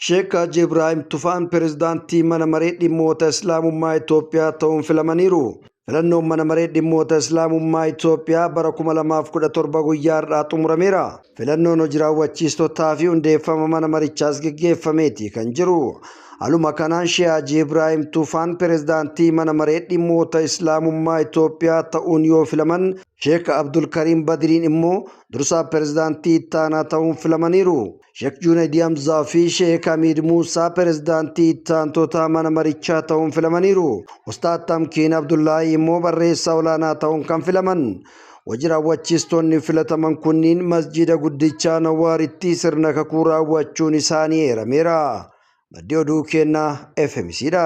Sheek Haji Ibraahim Tufaan Pirezidaantii Mana Maree Dhimmoota Islaamummaa Itoophiyaa ta'uun filamaniiru. Filannoon Mana Maree Dhimmoota Islaamummaa Itoophiyaa bara 2017 guyyaa har'aa xumurameera. Filannoon hojii raawwachiistotaa fi hundeeffama mana marichaas geggeeffameeti kan jiru. Haaluma kanaan Sheeh Haji Ibraahim Tufaan Pirezidaantii Mana Maree Dhimmoota Islaamummaa Itoophiyaa ta'uun yoo filaman, Sheek Abdulkariim Badiriin immoo dursaa Pirezidaantii Ittaanaa ta'uun filamaniiru. Sheek Junaydii Hamzaa fi Sheek Hamiid Muusaa Pirezidaantii Ittaantota mana marichaa ta'uun filamaniiru. Ustaad Tamkiin Abdullaahii immoo barreessaa olaanaa ta'uun kan filaman. Hojii raawwachiistonni filataman kunniin Masjiida Guddicha Anwaaritti sirna kakuu raawwachuun isaanii eerameera. Maddi oduu keennaa FMC dha.